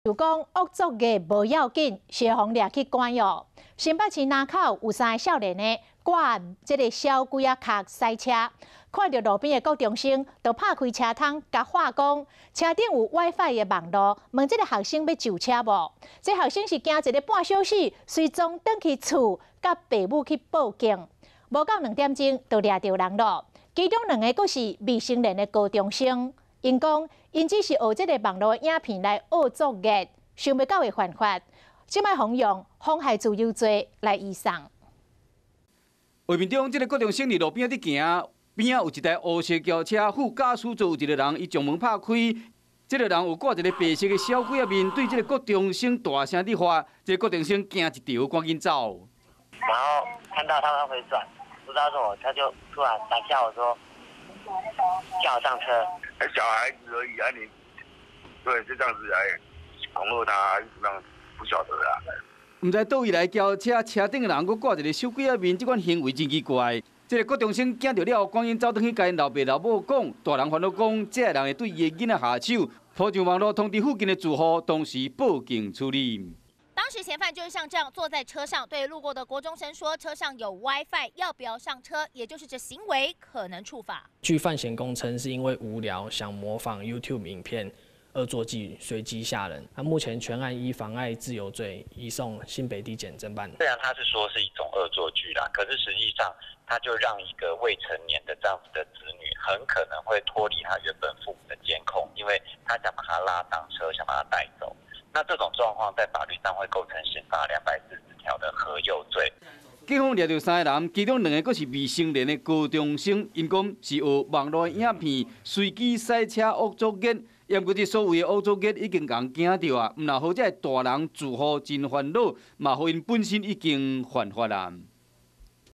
就講惡作劇無要緊，是予掠去關哦。新北市林口有三个少年呢，掛這个小鬼仔殼賽車，看著路邊的國中生，就拍開車窗，共喊講車頂有 WiFi 的網路，問這个學生欲上車無？這學生是驚一个半小時，隨裝轉去厝，佮爸母去報警。無夠2點鐘就掠著人囉。其中兩个閣是未成年的高中生。𪜶講，𪜶只是學這个網路影片來惡作劇，想袂到會犯法。這擺予用妨害自由罪來移送。畫面中，這个國中生佇路邊佇行，邊仔有一台烏色轎車，副駕駛座有一个人，伊將門拍開，這个人有掛一个白色的小鬼仔面，對這个國中生大聲佇喊，這个國中生驚一趒，趕緊走。然後看到他們回轉，不知道什麼，他就突然來叫我說，叫我上車。小孩子而已啊，你對，就這樣子來恐嚇他，還是怎麼樣？不曉得啦。毋知佗位來轎車，車頂的人閣掛一个小鬼仔面，這款行為真奇怪。這个國中生驚著了，趕緊走轉去共𪜶老爸老母講，大人煩惱講，這个人會對伊的囡仔下手，鋪上網路通知附近的住戶，同時報警處理。當時嫌犯就是像這樣坐在車上，對路過的國中生說：“車上有 WiFi，要不要上車？”也就是這行為可能觸法。據范顯供稱，是因為無聊想模仿 YouTube 影片惡作劇，隨機嚇人。那目前全案依妨礙自由罪移送新北地檢偵辦。雖然他是說是一種惡作劇啦，可是實際上他就讓一個未成年的這樣子的子女，很可能會脫離他原本父母的監控，因為他想把他拉上車，想把他帶走。那這種狀況在法律上會構成刑法240條的荷誘罪。警方掠著三个人，其中兩个閣是未成年的高中生，𪜶講是學網路影片隨機賽車惡作劇，毋過這所謂的惡作劇已經共驚著啊！毋但予這个大人住戶真煩惱，嘛予𪜶本身已經犯法啦。